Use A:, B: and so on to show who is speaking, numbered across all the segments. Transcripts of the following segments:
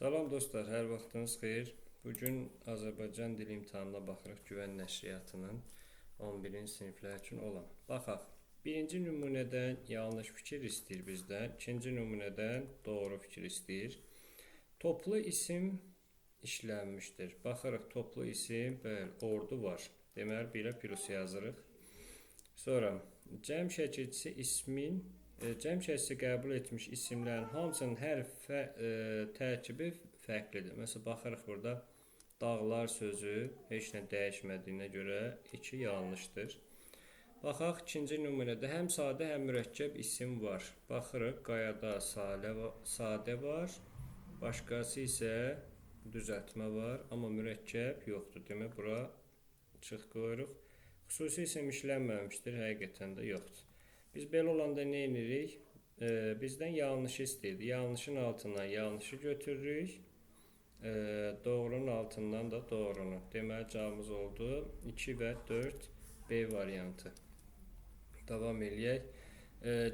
A: Salam dostlar, hər vaxtınız xeyir. Bugün Azərbaycan dili imtahanına baxırıq, Güvən Nəşriyyatının 11-ci siniflər üçün olan. Baxaq, birinci nümunədən yanlış fikir istəyir bizdən, ikinci nümunədən doğru fikir istəyir. Toplu isim işlənmişdir. Baxırıq, toplu isim, bəli, ordu var. Deməli, birə plus yazırıq. Sonra, cəm şəkilçisi ismin, cəm şəkilçisi qəbul etmiş isimlərin hamısının hər tərkibi fərqlidir. Məsələn, baxırıq burada dağlar sözü heç nə dəyişmədiyinə görə 2 yanlışdır. Baxaq, ikinci nümunədə həm sadə, həm mürəkkəb isim var. Baxırıq, qayada sadə var, başqası isə düzəltmə var, amma mürəkkəb yoxdur. Demək, bura çıx qoyuruq. Xüsusi isim işlənməmişdir, həqiqətən də yoxdur. Biz belə olanda nə edirik? Bizdən yanlışı istəyirdi. Yanlışın altından yanlışı götürürük. Doğrunun altından da doğrunu. Deməli, cavabımız oldu 2 və 4 B variantı. Davam eləyək.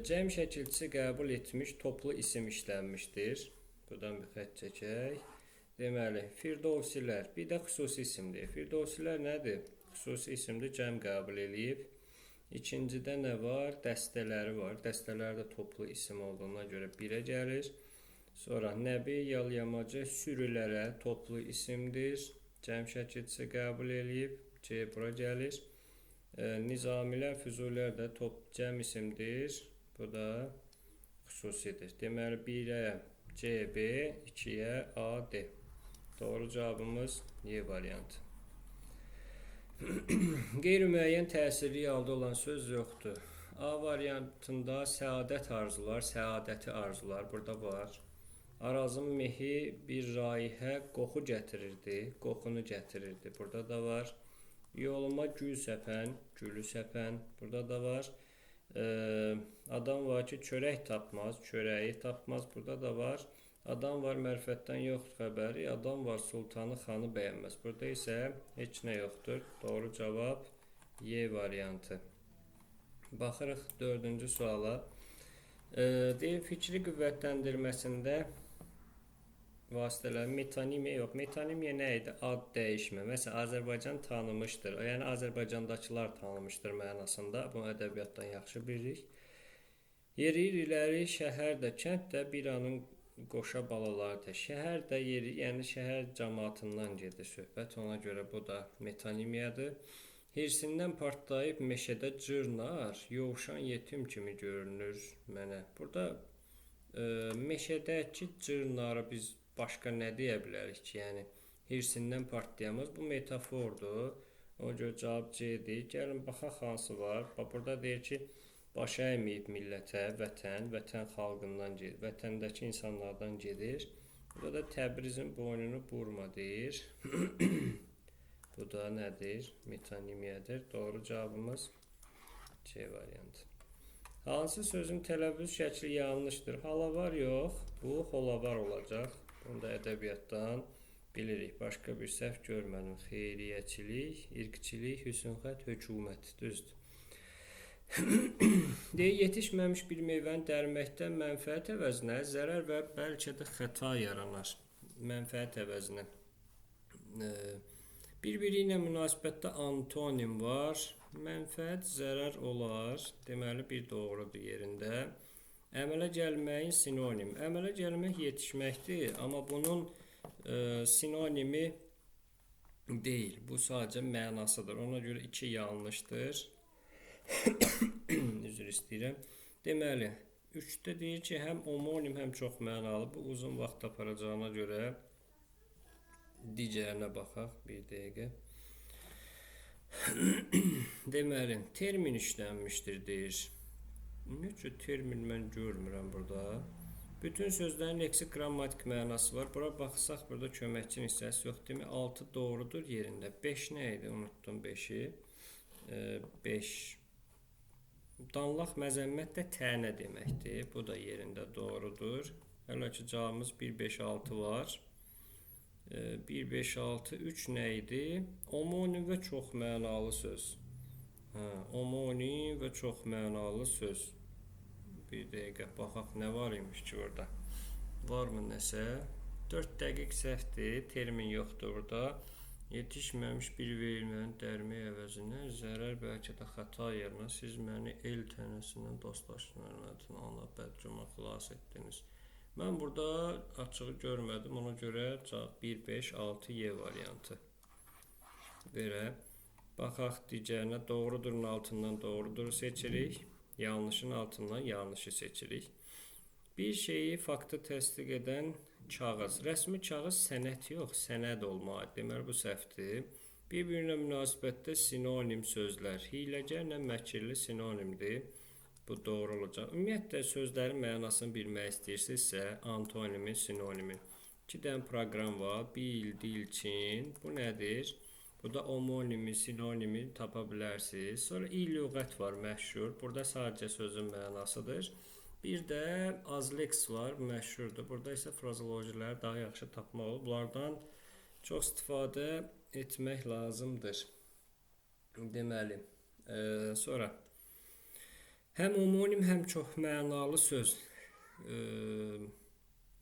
A: Cəm şəkilçisi qəbul etmiş toplu isim işlənmişdir. Buradan bir xətt çəkək. Deməli, Firdovsilər bir də xüsusi isimdir. Firdovsilər nədir? Xüsusi isimdir, cəm qəbul eləyib. İkincidə nə var? Dəstələri var. Dəstələr də toplu isim olduğuna görə 1-ə gəlir. Sonra Nəbi yalyamacı sürülərə toplu isimdir. Cəm şəkilçisi qəbul eləyib. C bura gəlir. Nizamilər, Füzulilər də top cəm isimdir. Bu da xüsusidir. Deməli, 1-ə C, B, 2-yə A, D. Doğru cavabımız Y variantı. Qeyri-müəyyən təsirli halda olan söz yoxdur. A variantında səadət arzular, səadəti arzular burada var. Arazın mehi bir raihə qoxu gətirirdi, qoxunu gətirirdi. Burada da var. Yoluma gül səpən, gülü səpən burada da var. Adam var ki, çörək tapmaz, çörəyi tapmaz. Burada da var. Adam var, mərifətdən yoxdur xəbəri. Adam var, sultanı, xanı bəyənməz. Burada isə heç nə yoxdur. Doğru cavab Y variantı. Baxırıq dördüncü suala. Deyir, fikri qüvvətləndirməsində vasitələr metonimiya yox. Metonimiya nə idi? Ad dəyişmə. Məsələn, Azərbaycan tanımışdır. Yəni, Azərbaycandakılar tanımışdır mənasında. Bunu ədəbiyyatdan yaxşı bilirik. Yeriyir irəli, şəhər də, kənd də bir anın qoşa balalardır. Şəhər də yeri, yəni şəhər cəmaatından gedir söhbət. Ona görə bu da metonimiyadır. Hirsindən partlayıb meşədə cırnar, yovşan yetim kimi görünür mənə. Burada meşədəki cırnarı biz başqa nə deyə bilərik ki? Yəni, hirsindən partlayamaz. Bu metafordur. Ona görə cavab C-dir. Gəlin, baxaq hansı var. Bax, burada deyir ki, baş əyməyib millətə, vətən, vətən xalqından gedir, vətəndəki insanlardan gedir. Burada da Təbrizin boynunu burma deyir. Bu da nədir? Metonimiyadır. Doğru cavabımız C variantı. Hansı sözün tələffüz şəkli yanlışdır? Halavar yox, bu holavar olacaq. Bunu da ədəbiyyatdan bilirik. Başqa bir səhv görmədim. Xeyriyyəçilik, irqçilik, hüsnxət, hökumət. Düzdür. Deyir, yetişməmiş bir meyvəni dərməkdən mənfəət əvəzinə zərər və bəlkə də xəta yaranar. Mənfəət əvəzinə. Bir-biri ilə münasibətdə antonim var. Mənfəət, zərər olar. Deməli, bir doğrudur yerində. Əmələ gəlməyin sinonim. Əmələ gəlmək yetişməkdir, amma bunun sinonimi deyil. Bu sadəcə mənasıdır. Ona görə 2 yanlışdır. Üzr istəyirəm. Deməli, 3-də deyir ki, həm omonim, həm çox mənalı. Bu uzun vaxt aparacağına görə digərinə baxaq bir dəqiqə. Deməli, termin işlənmişdir deyir. Nə üçün termin mən görmürəm burada? Bütün sözlərin leksik qrammatik mənası var. Bura baxsaq, burada köməkçinin hissəsi yox. Demək, 6 doğrudur yerində. 5 nə idi? Unutdum 5-i. 5. Danlaq məzəmmət də tənə deməkdir. Bu da yerində doğrudur. Hələ ki, cavabımız 1, 5, 6 var. 1, 5, 6, 3 nə idi? Omonim və çox mənalı söz. Omonim və çox mənalı söz. Bir dəqiqə baxaq nə var imiş ki orada. Varmı nəsə? 4 dəqiq səhvdir, termin yoxdur burada. Yetişməmiş bir verilmənin dərmək əvəzinə zərər bəlkə də xəta yerinə siz məni el tənəsindən dostlaşın hörmətinə ana bədcuma xilas etdiniz. Mən burada açığı görmədim, ona görə 1, 5, 6 Y variantı. Belə. Baxaq digərinə, doğrudurun altından doğrudur seçirik, yanlışın altından yanlışı seçirik. Bir şeyi faktı təsdiq edən kağız. Rəsmi kağız sənət yox, sənəd olmalıdır. Deməli, bu səhvdir. Bir-birinə münasibətdə sinonim sözlər. Hiləgərlə məkirli sinonimdir. Bu doğru olacaq. Ümumiyyətlə, sözlərin mənasını bilmək istəyirsinizsə, antonimi, sinonimi. 2 dənə proqram var. Bil, dilçin. Bu nədir? Bu da omonimi, sinonimi tapa bilərsiniz. Sonra i-lüğət var, məşhur. Burada sadəcə sözün mənasıdır. Bir də Azlex var, məşhurdur. Burada isə frazolojiləri daha yaxşı tapmaq olur. Bunlardan çox istifadə etmək lazımdır. Deməli, sonra həm omonim, həm çox mənalı söz.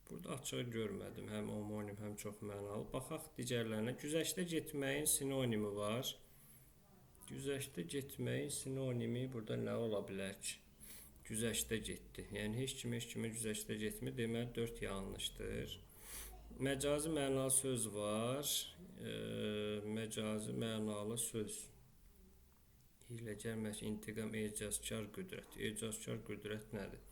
A: Burada açığı görmədim. Həm omonim, həm çox mənalı. Baxaq digərlərinə. Güzəştə getməyin sinonimi var. Güzəştə getməyin sinonimi burada nə ola bilər ki? Güzəştə getdi. Yəni, heç kim heç kimə güzəştə getmir. Deməli, 4 yanlışdır. Məcazi mənalı söz var. Məcazi mənalı söz. Hiləgər, intiqam, ecazkar qüdrət. Ecazkar qüdrət nədir?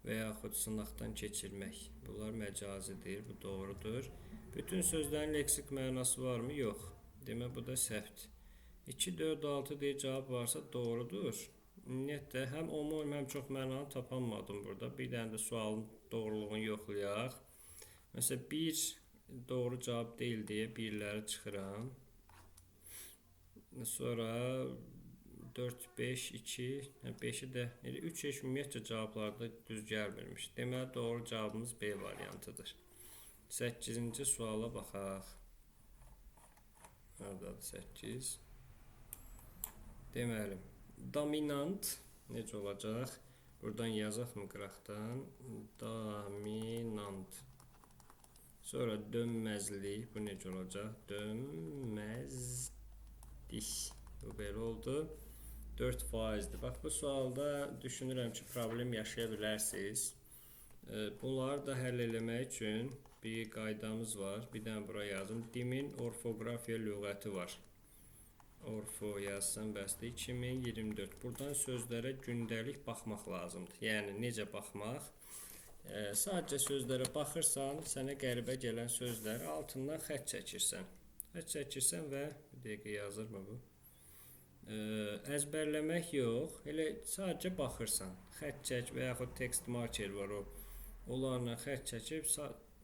A: Və yaxud sınaqdan keçirmək. Bunlar məcazidir, bu doğrudur. Bütün sözlərin leksik mənası varmı? Yox. Demək, bu da səhvdir. 2, 4, 6 deyə cavab varsa doğrudur. Ümumiyyətlə, həm omonim, həm çox mənalı tapanmadım burada. Bir dənə də sualın doğruluğunu yoxlayaq. Məsələn, 1 doğru cavab deyil deyə birləri çıxıram. Sonra 4, 5, 2, 5-i də, elə 3 heç ümumiyyətcə cavablarda düz gəlmirmiş. Deməli, doğru cavabımız B variantıdır. 8-ci suala baxaq. Haradadır 8? Deməli, dominant necə olacaq? Buradan yazaq mı qıraqdan? Dominant. Sonra dönməzlik, bu necə olacaq? Dönməzlik. Bu belə oldu. 4%-dir. Bax, bu sualda düşünürəm ki, problem yaşaya bilərsiniz. Bunları da həll eləmək üçün bir qaydamız var. Bir dənə bura yazım. DİM-in orfoqrafiya lüğəti var. Orfo yazsam bəsdir. 2024. Buradan sözlərə gündəlik baxmaq lazımdır. Yəni, necə baxmaq? Sadəcə sözlərə baxırsan, sənə qəribə gələn sözləri altından xətt çəkirsən. Xətt çəkirsən və bir dəqiqə yazırmı bu? Əzbərləmək yox, elə sadəcə baxırsan. Xətt çək və yaxud text marker var o. Onlarla xətt çəkib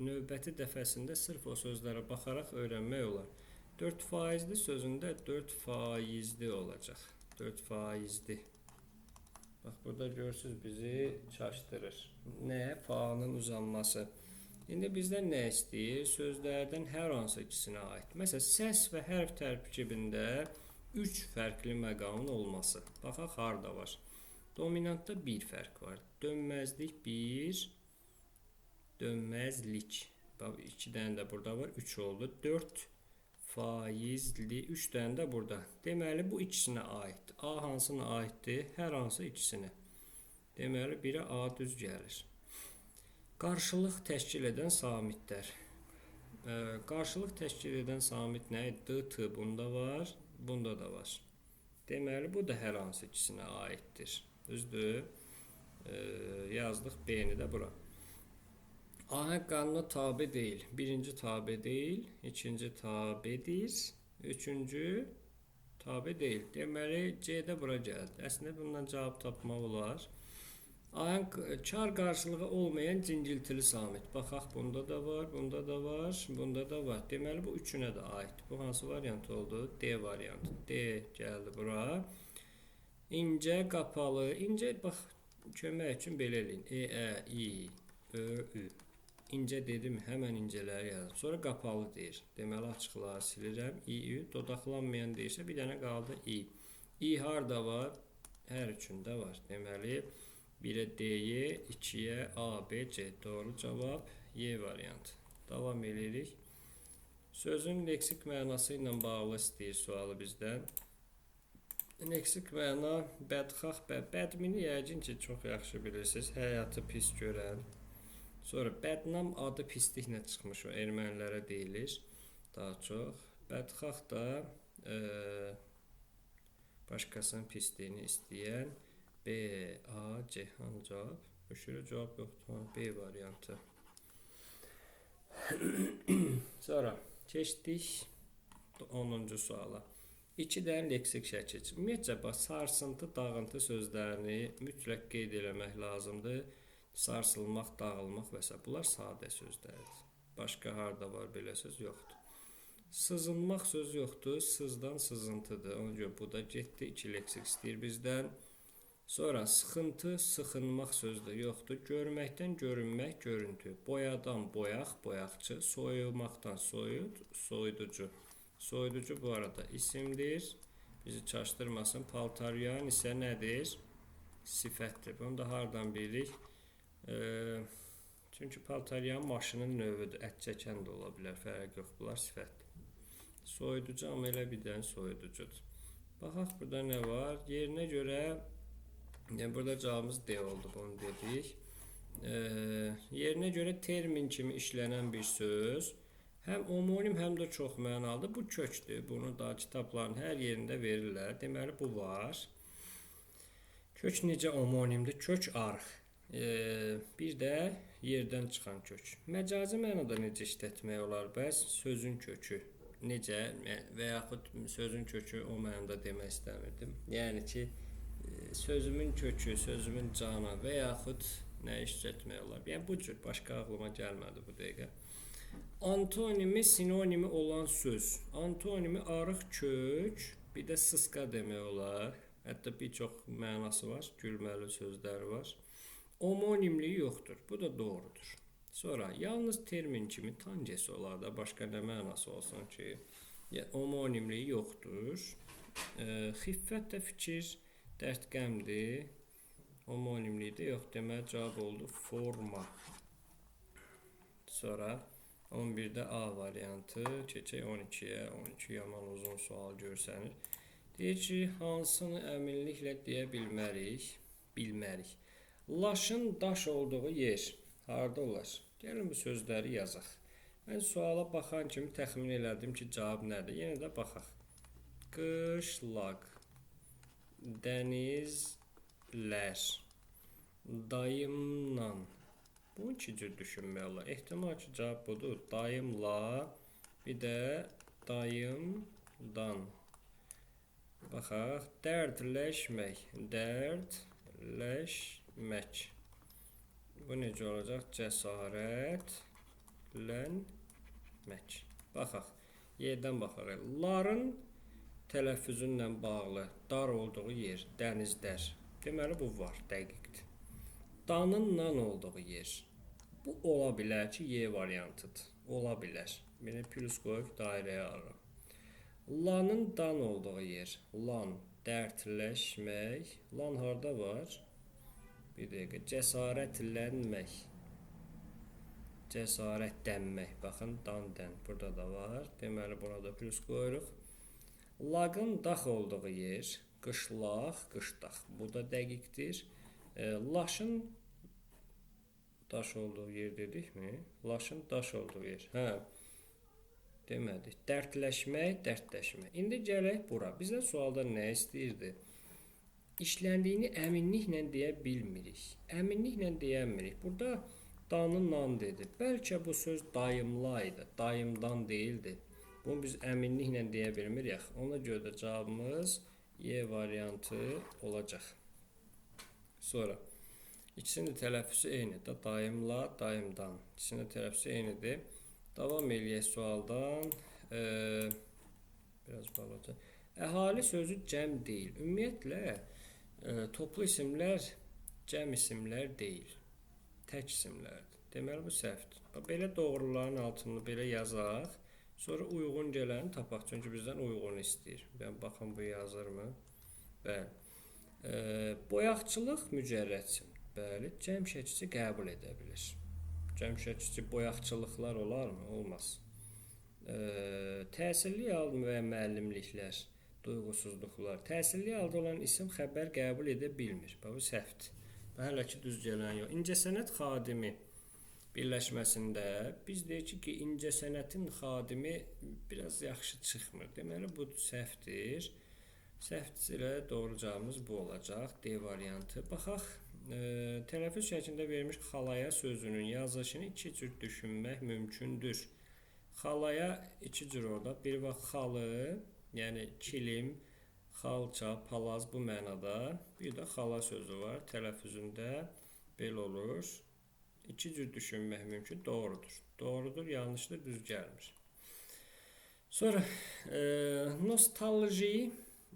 A: növbəti dəfəsində sırf o sözlərə baxaraq öyrənmək olar. 4 faizli sözündə 4 faizli olacaq. 4 faizli. Bax, burada görürsünüz bizi çaşdırır. Nə? Fa-nın uzanması. İndi bizdən nə istəyir? Sözlərdən hər hansı ikisinə aid. Məsələn, səs və hərf tərkibində 3 fərqli məqamın olması. Baxaq, harda var? Dominantda bir fərq var. Dönməzlik 1, dönməzlik. Bax, 2 dənə də burada var, 3 oldu. 4 faizli, 3 dənə də burada. Deməli, bu ikisinə aiddir. A hansına aiddir? Hər hansı ikisinə. Deməli, 1-ə A düz gəlir. Qarşılıq təşkil edən samitlər. Qarşılıq təşkil edən samit nə? D, T bunda var, bunda da var. Deməli, bu da hər hansı ikisinə aiddir. Düzdür? Yazdıq B-ni də bura. Ahəng qanuna tabe deyil. Birinci tabe deyil, ikinci tabedir, üçüncü tabe deyil. Deməli, C də bura gəldi. Əslində, bundan cavab tapmaq olar. Ahəng kar qarşılığı olmayan cingiltili samit. Baxaq, bunda da var, bunda da var, bunda da var. Deməli, bu üçünə də aiddir. Bu hansı variant oldu? D variantı. D gəldi bura. İncə, qapalı. İncə, bax, kömək üçün belə eləyin. E, Ə, İ, Ö, Ü. İncə dedim, həmən incələri yazdım. Sonra qapalı deyir. Deməli, açıqları silirəm. İ, Ü. Dodaqlanmayan deyirsə, bir dənə qaldı İ. İ harda var? Hər üçündə var. Deməli, 1-ə D-y, 2-yə A, B, C. Doğru cavab Y variantı. Davam eləyirik. Sözün leksik mənası ilə bağlı istəyir sualı bizdən. Leksik məna bədxah, bədmini yəqin ki, çox yaxşı bilirsiniz. Həyatı pis görən. Sonra bədnam adı pisliklə çıxmış o ermənilərə deyilir daha çox. Bədxah da başqasının pisliyini istəyən. B, A, C. Hanı cavab? Öşürü cavab yoxdur. Ha, B variantı. Sonra keçdik 10-cu suala. 2 dənə leksik şəkil. Ümumiyyətcə, bax, sarsıntı, dağıntı sözlərini mütləq qeyd eləmək lazımdır. Sarsılmaq, dağılmaq və s. Bunlar sadə sözlərdir. Başqa harda var belə söz yoxdur. Sızınmaq sözü yoxdur. Sızdan sızıntıdır. Ona görə bu da getdi. 2 leksik istəyir bizdən. Sonra sıxıntı, sıxınmaq sözü də yoxdur. Görməkdən görünmək, görüntü. Boyadan boyaq, boyaqçı. Soyumaqdan soyut, soyuducu. Soyuducu bu arada isimdir. Bizi çaşdırmasın. Paltaryan isə nədir? Sifətdir. Bunu da hardan bilirik? Çünki paltaryan maşının növüdür. Ət çəkən də ola bilər. Fərq yox. Bunlar sifətdir. Soyuducu amma elə bir dənə soyuducudur. Baxaq burada nə var? Yerinə görə, yəni burada cavabımız D oldu. Bunu dedik. Yerinə görə termin kimi işlənən bir söz həm omonim, həm də çox mənalıdır. Bu kökdür. Bunu da kitabların hər yerində verirlər. Deməli, bu var. Kök necə omonimdir? Kök arx. Bir də yerdən çıxan kök. Məcazi mənada necə işlətmək olar? Bəs sözün kökü necə və yaxud sözün kökü o mənada demək istəmirdim. Yəni ki, sözümün kökü, sözümün canı və yaxud nə işlətmək olar? Yəni, bu cür. Başqa ağlıma gəlmədi bu dəqiqə. Antonimi, sinonimi olan söz. Antonimi arıq kök, bir də sısqa demək olar. Hətta bir çox mənası var, gülməli sözləri var. Omonimliyi yoxdur. Bu da doğrudur. Sonra yalnız termin kimi tangesi olar da, başqa nə mənası olsun ki, omonimliyi yoxdur. Xiffət də fikir, dərd qəmdir. Omonimliyi də yox. Deməli, cavab oldu forma. Sonra 11-də A variantı. Keçək 12-yə. 12 yaman uzun sual görsənir. Deyir ki, hansını əminliklə deyə bilmərik? Bilmərik. Laşın daş olduğu yer harda olar? Gəlin bu sözləri yazaq. Mən suala baxan kimi təxmin elədim ki, cavab nədir? Yenə də baxaq. Qışlaq, dənizlər, dayımla. Bunu iki cür düşünmək olar. Ehtimal ki, cavab budur. Dayımla, bir də dayımdan. Baxaq. Dərdləşmək, dərdləşmək. Bu necə olacaq? Cəsarətlənmək. Baxaq. Yerdən baxaq. Ların tələffüzünlə bağlı dar olduğu yer, dənizlər. Deməli, bu var, dəqiqdir. Danın nan olduğu yer. Bu ola bilər ki, Y variantıdır. Ola bilər. Belə plus qoyub dairəyə alıram. Lanın dan olduğu yer. Lan, dərdləşmək. Lan harda var? Bir dəqiqə. Cəsarətlənmək. Cəsarətlənmək. Baxın, dan, dən. Burada da var. Deməli, buna da plus qoyuruq. Laqın dax olduğu yer. Qışlaq, qışdaq. Bu da dəqiqdir. Laşın daş olduğu yer dedikmi? Laşın daş olduğu yer. Hə. Demədik. Dərdləşmək, dərdləşmək. İndi gələk bura. Bizdən sualda nə istəyirdi? İşləndiyini əminliklə deyə bilmirik. Əminliklə deyəmirik. Burada danı nan dedi. Bəlkə bu söz dayımla idi. Dayımdan deyildi. Bunu biz əminliklə deyə bilmirik. Ona görə də cavabımız Y variantı olacaq. Sonra ikisinin də tələffüzü eynidir. Dayımla, dayımdan. İkisinin də tələffüzü eynidir. Davam eləyək sualdan. Biraz balaca. Əhali sözü cəm deyil. Ümumiyyətlə, toplu isimlər cəm isimlər deyil. Tək isimlərdir. Deməli, bu səhvdir. Bax, belə doğruların altını belə yazaq. Sonra uyğun gələni tapaq. Çünki bizdən uyğunu istəyir. Yəni, baxın, bu yazırmı? Bəli. Boyaqçılıq mücərrəd isim. Bəli, cəm şəkisi qəbul edə bilir. Cəmşəkiçi boyaqçılıqlar olarmı? Olmaz. Təhsilli al və müəllimliklər, duyğusuzluqlar. Təhsilli halda olan isim xəbər qəbul edə bilmir. Bax, bu səhvdir. Hələ ki düz gələn yox. İncəsənət xadimi birləşməsində biz deyik ki, incəsənətin xadimi biraz yaxşı çıxmır. Deməli, bu səhvdir. Səhvdirsə elə doğru cavabımız bu olacaq. D variantı. Baxaq, tələffüz şəklində verilmiş xalaya sözünün yazılışını iki cür düşünmək mümkündür. Xalaya iki cür orada. Bir vaxt xalı, yəni kilim, xalça, palaz bu mənada. Bir də xala sözü var. Tələffüzündə belə olur. İki cür düşünmək mümkün. Doğrudur. Doğrudur, yanlışdır, düz gəlmir. Sonra nostalji,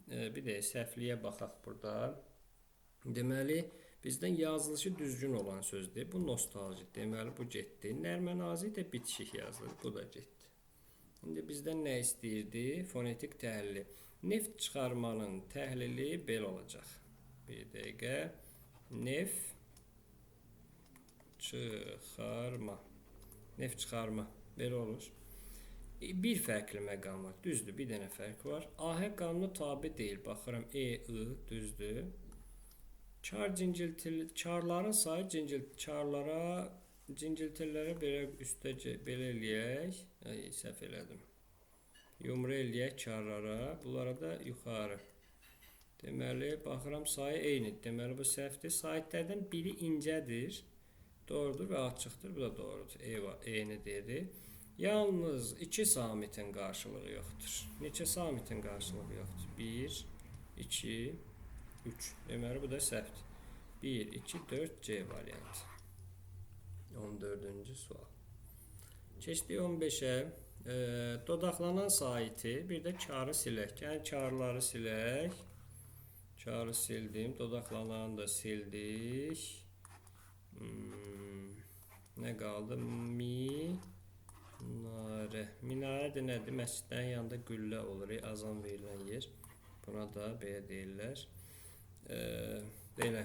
A: bir də səhvliyə baxaq burada. Deməli, bizdən yazılışı düzgün olan sözdür. Bu nostalji. Deməli, bu getdi. Nərmə nazik də bitişik yazılır. Bu da getdi. İndi bizdən nə istəyirdi? Fonetik təhlili. Neft çıxarmanın təhlili belə olacaq. Bir dəqiqə. Neft çıxarma. Neft çıxarma. Belə olur. Bir fərqli məqam var. Düzdür, bir dənə fərq var. Ahəng qanunu tabe deyil. Baxıram, E, I, düzdür. Çar cinciltili, çarların sayı çarlara, cinciltillərə belə üstə belə eləyək. Ay, səhv elədim. Yumru eləyək çarlara. Bunlara da yuxarı. Deməli, baxıram sayı eynidir. Deməli, bu səhvdir. Saitlərdən biri incədir. Doğrudur və açıqdır. Bu da doğrudur. Eyni dedi. Yalnız iki samitin qarşılığı yoxdur. Neçə samitin qarşılığı yoxdur? 1, 2, 3. Deməli, bu da səhvdir. 1, 2, 4, C variantı. 14-cü sual. Keçdik 15-ə. Dodaqlanan saiti, bir də karı silək. Yəni, karları silək. Karı sildim. Dodaqlananı da sildik. Nə qaldı? Minarə. Minarə də nədir? Məscidlərin yanında güllə olur, azan verilən yer. Buna da belə deyirlər. Belə.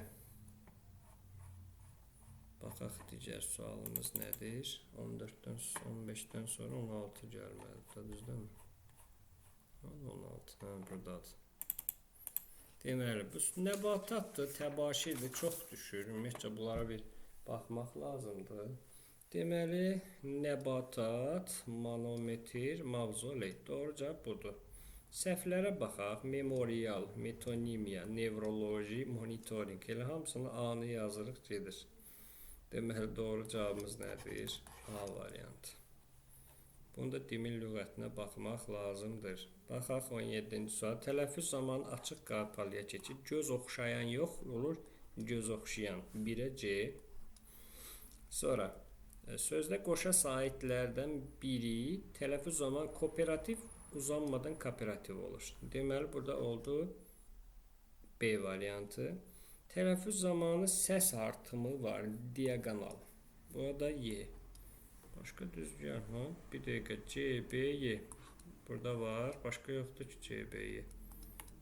A: Baxaq digər sualımız nədir? 14-dən, 15-dən sonra 16 gəlməlidir, düz deyilmi? 16, hə, buradadır. Deməli, bu nəbatatdır, təbaşirdir, çox düşür. Ümumiyyətcə, bunlara bir baxmaq lazımdır. Deməli, nəbatat, manometr, mavzoley. Doğru cavab budur. Səhvlərə baxaq. Memorial, metonimiya, nevroloji, monitoring. Elə hamısını A-nı yazırıq, gedir. Deməli, doğru cavabımız nədir? A variantı. Bunu da dimin lüğətinə baxmaq lazımdır. Baxaq 17-ci sual. Tələffüz zamanı açıq qapalıya keçir. Göz oxşayan yox, olur göz oxşayan. 1-ə C. Sonra, sözdə qoşa saitlərdən biri tələffüz zamanı kooperativ uzanmadan kooperativ olur. Deməli, burada oldu B variantı. Tələffüz zamanı səs artımı var, diaqonal. Burada Y. Başqa düzgün, ha? Bir dəqiqə, C, B, Y. Burada var, başqa yoxdur ki, C, B, Y.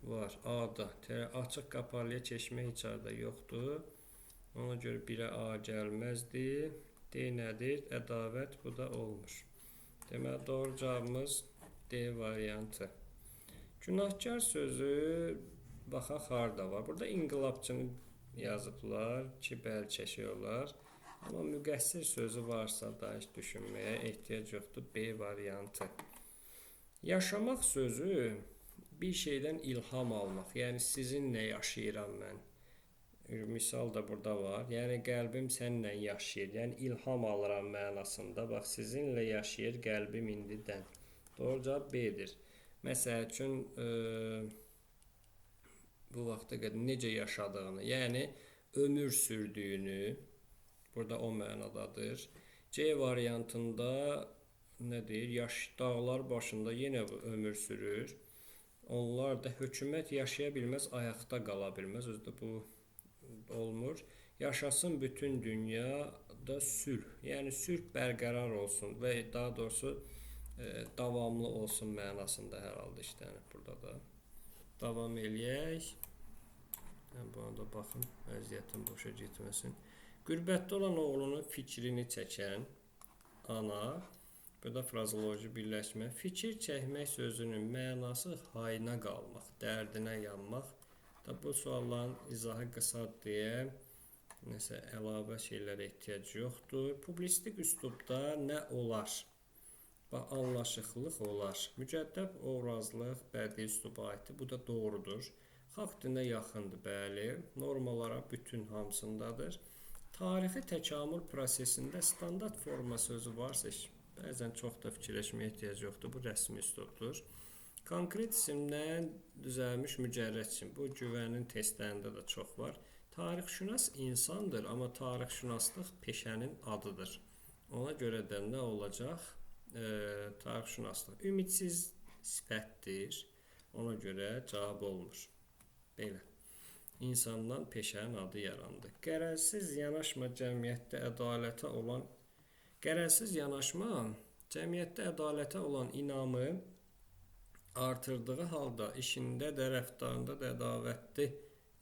A: Var, A-da. Açıq qapalıya keçmək heç harda yoxdur. Ona görə 1-ə A gəlməzdi. D nədir? Ədavət, bu da olmur. Deməli, doğru cavabımız D variantı. Günahkar sözü baxaq harda var. Burada inqilabçını yazıblar ki, bəli çəkirlər. Amma müqəssir sözü varsa da heç düşünməyə ehtiyac yoxdur. B variantı. Yaşamaq sözü bir şeydən ilham almaq. Yəni sizinlə yaşayıram mən. Misal da burada var. Yəni qəlbim səninlə yaşayır. Yəni ilham alıram mənasında. Bax, sizinlə yaşayır qəlbim indidən. Doğru cavab B-dir. Məsəl üçün, bu vaxta qədər necə yaşadığını, yəni ömür sürdüyünü, burada o mənadadır. C variantında nə deyir? Yaş dağlar başında yenə bu ömür sürür. Onlar da hökumət yaşaya bilməz, ayaqda qala bilməz. Özü də bu olmur. Yaşasın bütün dünyada sülh. Yəni sülh bərqərar olsun və daha doğrusu davamlı olsun mənasında hər halda işlənib burada da. Davam eləyək. Buna da baxın, vəziyyətin boşa getməsin. Qürbətdə olan oğlunun fikrini çəkən ana, burada frazoloji birləşmə, fikir çəkmək sözünün mənası hayına qalmaq, dərdinə yanmaq. Da bu sualların izahı qısadır deyə nəsə əlavə şeylərə ehtiyac yoxdur. Publisistik üslubda nə olar? Bax, anlaşıqlıq olar. Mücəddəb obrazlıq bədii üsluba aiddir. Bu da doğrudur. Xalq dilinə yaxındır, bəli. Normalara bütün hamısındadır. Tarixi təkamül prosesində standart forma sözü varsa, bəzən çox da fikirləşməyə ehtiyac yoxdur. Bu rəsmi üslubdur. Konkret isimdən düzəlmiş mücərrəd isim. Bu güvənin testlərində də çox var. Tarixşünas insandır, amma tarixşünaslıq peşənin adıdır. Ona görə də nə olacaq? Tarixşünaslıq ümidsiz sifətdir. Ona görə cavab olmur. Belə. İnsandan peşənin adı yarandı. Qərəzsiz yanaşma cəmiyyətdə ədalətə olan Qərəzsiz yanaşma cəmiyyətdə ədalətə olan inamı artırdığı halda işində də, rəftarında da ədavətli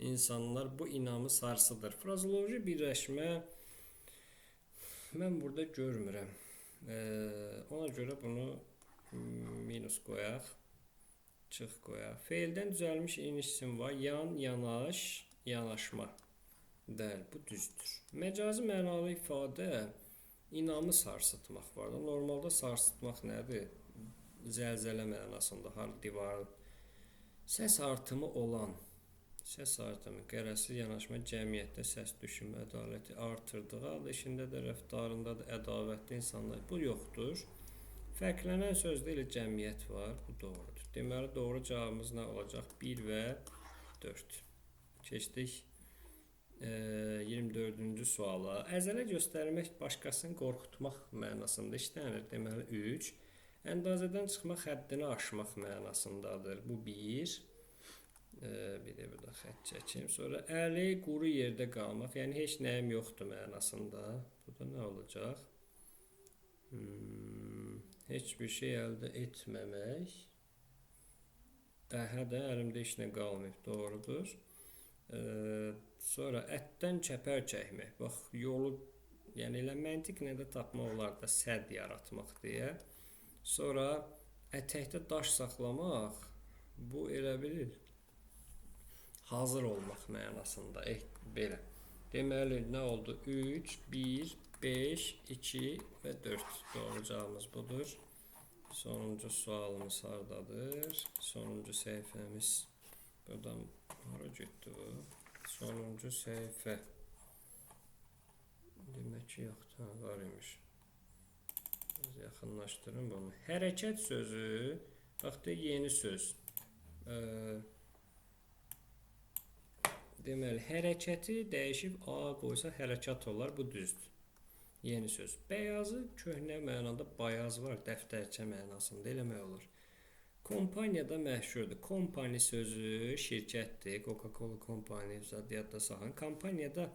A: insanlar bu inamı sarsıdır. Frazoloji birləşmə mən burada görmürəm. Ona görə bunu minus qoyaq, çıx qoyaq. Feildən düzəlmiş eyni isim var. Yan, yanaş, yanaşma. Bəli, bu düzdür. Məcazi mənalı ifadə inamı sarsıtmaq var. Normalda sarsıtmaq nədir? Zəlzələ mənasında, har divarın. Səs artımı olan, səs artımı, qərəzsiz yanaşma cəmiyyətdə səs düşümü, ədaləti artırdığı halda işində də, rəftarında da ədavətli insanlar. Bu yoxdur. Fərqlənən sözdə elə cəmiyyət var. Bu doğrudur. Deməli, doğru cavabımız nə olacaq? 1 və 4. Keçdik 24-cü suala. Əzələ göstərmək başqasını qorxutmaq mənasında işlənir. Deməli, 3. Əndazədən çıxmaq həddini aşmaq mənasındadır. Bu 1. Bir də burada xətt çəkim. Sonra əli quru yerdə qalmaq, yəni heç nəyim yoxdur mənasında. Bu da nə olacaq? Heç bir şey əldə etməmək. Hə də əlimdə heç nə qalmayıb, doğrudur. Sonra ətdən çəpər çəkmək. Bax, yolu, yəni elə məntiqlə də tapmaq olar da sədd yaratmaq deyə. Sonra ətəkdə daş saxlamaq, bu elə bilir hazır olmaq mənasında. Belə. Deməli, nə oldu? 3, 1, 5, 2 və 4. Doğru cavabımız budur. Sonuncu sualımız hardadır? Sonuncu səhifəmiz. Buradan hara getdi bu? Sonuncu səhifə. Demək ki, yoxdur. Ha, var imiş. Biraz yaxınlaşdırın bunu. Hərəkət sözü, bax da yeni söz. Deməli, hərəkəti dəyişib A qoysa hərəkat olar, bu düzdür. Yeni söz. Bəyazı köhnə mənada bayaz var, dəftərçə mənasında eləmək olur. Kompaniyada məşhurdur. Kompani sözü şirkətdir. Coca-Cola kompani, yadda saxlayın. Kampaniyada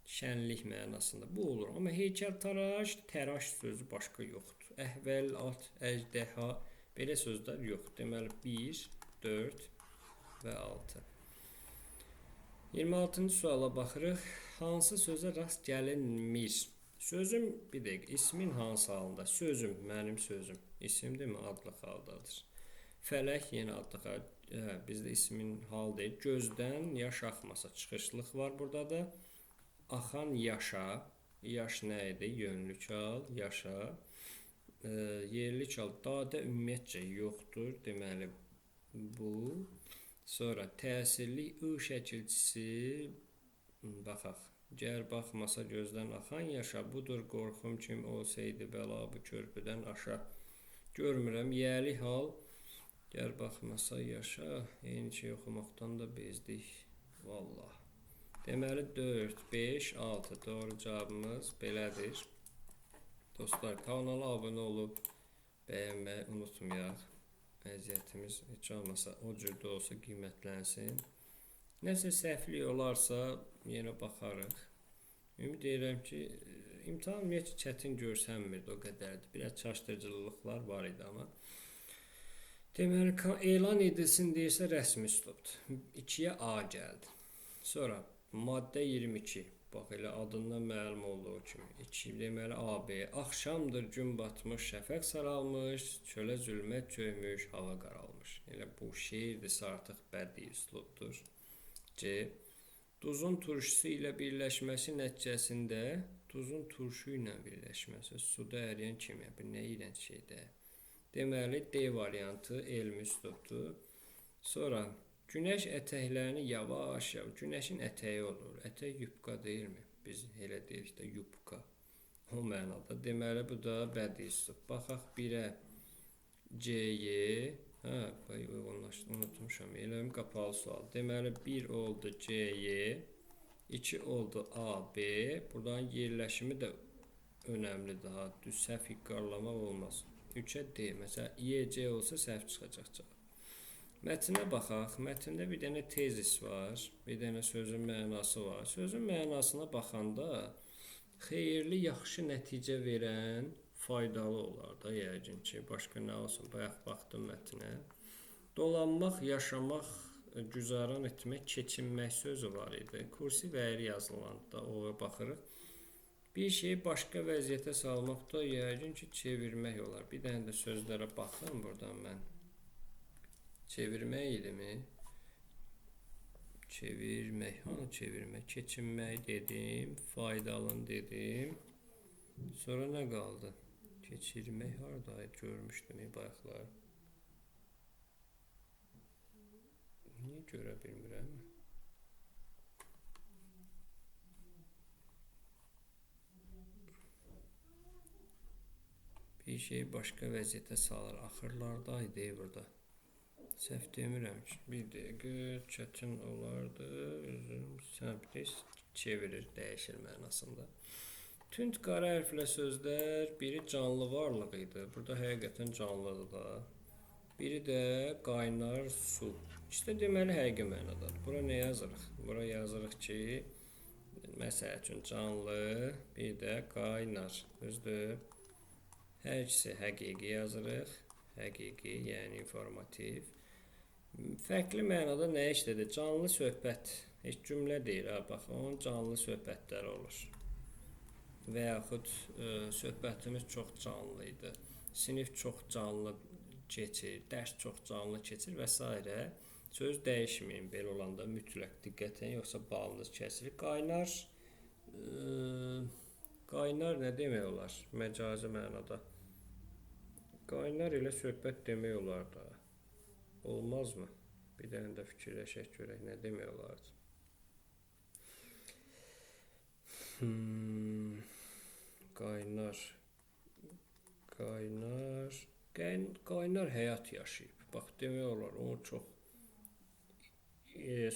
A: şənlik mənasında bu olur. Amma heykəltaraş, təraş sözü başqa yoxdur. Əhvəl, at, əjdəha belə sözlər yoxdur. Deməli 1, 4 və 6. 26-cı suala baxırıq. Hansı sözə rast gəlinmir? Sözüm, bir dəqiqə, ismin hansı halında? Sözüm, mənim sözüm. İsimdirmi? Adlıq haldadır. Fələk yenə adlıq hal. Hə, bizdə ismin hal deyil. Gözdən yaş axmasa çıxışlıq var burada da. Axan yaşa. Yaş nə idi? Yönlük hal, yaşa. Yerlik hal dadə ümumiyyətcə yoxdur. Deməli, bu. Sonra təsirli ı şəkilçisi, baxaq. Gər baxmasa gözdən axan yaşa, budur qorxum kim olsaydı bəla bu körpüdən aşa. Görmürəm, yəli hal, gər baxmasa yaşa, eyni şey oxumaqdan da bezdik. Vallah. Deməli 4, 5, 6 doğru cavabımız belədir. Dostlar, kanala abunə olub bəyənməyi unutmayaq. Əziyyətimiz heç olmasa o cür də olsa qiymətlənsin. Nəsə səhvlik olarsa yenə baxarıq. Ümid edirəm ki, imtahan ümumiyyətcə çətin görsənmirdi o qədərdir. Biraz çaşdırıcılıqlar var idi amma. Deməli, elan edilsin deyirsə rəsmi üslubdur. 2-yə A gəldi. Sonra maddə 22. Bax, elə adından məlum olduğu kimi. 2, deməli, AB. Axşamdır, gün batmış, şəfəq saralmış, çölə zülmət çöymüş, hava qaralmış. Elə bu şeirdirsə artıq bədii üslubdur. C. Duzun turşusu ilə birləşməsi nəticəsində, duzun turşu ilə birləşməsi, suda əriyən kimya, bir nə iyrənc şeydir. Deməli, D variantı elmi üslubdur. Sonra, günəş ətəklərini yavaş-yavaş, günəşin ətəyi olur. Ətək yupka deyilmi? Biz elə deyirik də yupka. O mənada. Deməli, bu da bədii üslub. Baxaq 1-ə C-y. Hə, uyğunlaşdı, unutmuşam. Eləm qapalı sual. Deməli, 1 oldu C-y, 2 oldu A-B. Buradan yerləşimi də önəmlidir. Ha. Düz səhv iqarlamaq olmaz. 3-ə D. Məsələn, Y-C olsa səhv çıxacaq cavab. Mətnə baxaq. Mətndə bir dənə tezis var, bir dənə sözün mənası var. Sözün mənasına baxanda xeyirli, yaxşı nəticə verən faydalı olar da yəqin ki. Başqa nə olsun? Bayaq baxdım mətnə. Dolanmaq, yaşamaq, güzaran etmək, keçinmək sözü var idi. Kursiv əyri yazılanda ora baxırıq. Bir şeyi başqa vəziyyətə salmaq da yəqin ki, çevirmək olar. Bir dənə də sözlərə baxım buradan mən. Çevirmək idimi? Çevirmək. Hanı çevirmək? Keçinmək dedim. Faydalın dedim. Sonra nə qaldı? Keçirmək haradaydı? Görmüşdüm bayaqlar. Niyə görə bilmirəm? Bir şeyi başqa vəziyyətə salır. Axırlardaydı burada. Səhv demirəm ki, bir dəqiqə çətin olardı. Üzüm səhv çevirir, dəyişir mənasında. Tünd qara hərflə sözlər, biri canlı varlıq idi. Burada həqiqətən canlıdır da. Biri də qaynar su. İşte deməli həqiqi mənadadır. Bura nə yazırıq? Bura yazırıq ki, məsəl üçün canlı, bir də qaynar. Düzdür? Hər ikisi həqiqi yazırıq. Həqiqi, yəni informativ. Fərqli mənada nə işlədir? Canlı söhbət. Heç cümlə deyil. Ha, bax, onun canlı söhbətləri olur. Və yaxud söhbətimiz çox canlı idi. Sinif çox canlı keçir, dərs çox canlı keçir və s. Söz dəyişməyin belə olanda mütləq diqqət edin, yoxsa balınız kəsilir. Qaynar, qaynar nə demək olar məcazi mənada? Qaynar ilə söhbət demək olar da. Olmazmı? Bir dənə də fikirləşək görək nə demək olardı. Qaynar, qaynar, qaynar həyat yaşayıb. Bax, demək olar, onu çox.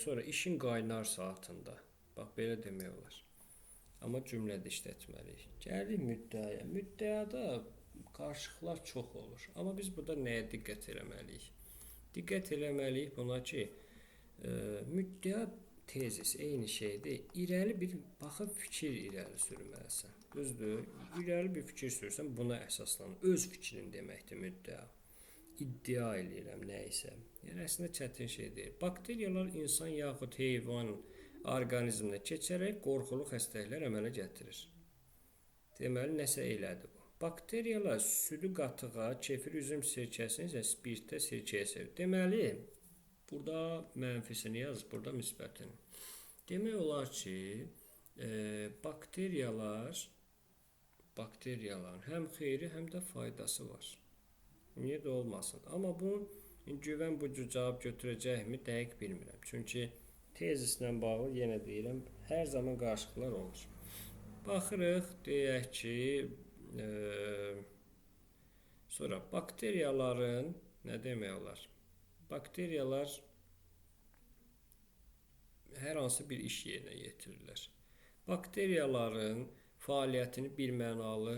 A: Sonra işin qaynar saatında. Bax, belə demək olar. Amma cümlədə işlətməliyik. Gəlirik müddəaya. Müddəada qarışıqlar çox olur. Amma biz burada nəyə diqqət eləməliyik? Diqqət eləməliyik buna ki, müddəa tezis eyni şeydir. İrəli bir baxıb fikir irəli sürməlisən. Düzdür? İrəli bir fikir sürsən, buna əsaslanır. Öz fikrin deməkdir müddəa. İddia eləyirəm nə isə. Yəni, əslində çətin şey deyil. Bakteriyalar insan yaxud heyvan orqanizminə keçərək qorxulu xəstəliklər əmələ gətirir. Deməli, nəsə elədi bu. Bakteriyalar südü qatığa, kefir üzüm sirkəsini isə spirtə sirkəyə sevir. Deməli, burada mənfisini yaz, burada müsbətini. Demək olar ki, bakteriyaların həm xeyri, həm də faydası var. Niyə də olmasın? Amma bu, güvən bu cür cavab götürəcəkmi, dəqiq bilmirəm. Çünki tezislə bağlı, yenə deyirəm, hər zaman qarışıqlar olur. Baxırıq, deyək ki, sonra bakteriyaların, nə demək olar? Bakteriyalar hər hansı bir iş yerinə yetirirlər. Bakteriyaların fəaliyyətini bir mənalı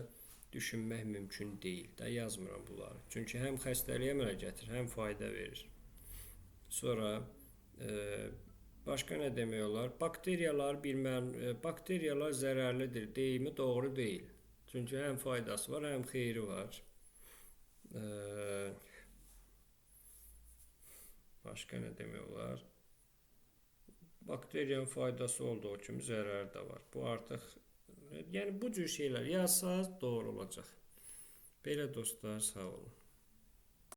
A: düşünmək mümkün deyil. Da yazmıram bunları. Çünki həm xəstəliyə əmələ gətirir, həm fayda verir. Sonra başqa nə demək olar? Bakteriyalar zərərlidir deyimi doğru deyil. Çünki həm faydası var, həm xeyri var. Başqa nə demək olar? Bakteriyanın faydası olduğu kimi zərəri də var. Bu artıq, yəni bu cür şeylər yazsaz doğru olacaq. Belə dostlar, sağ olun.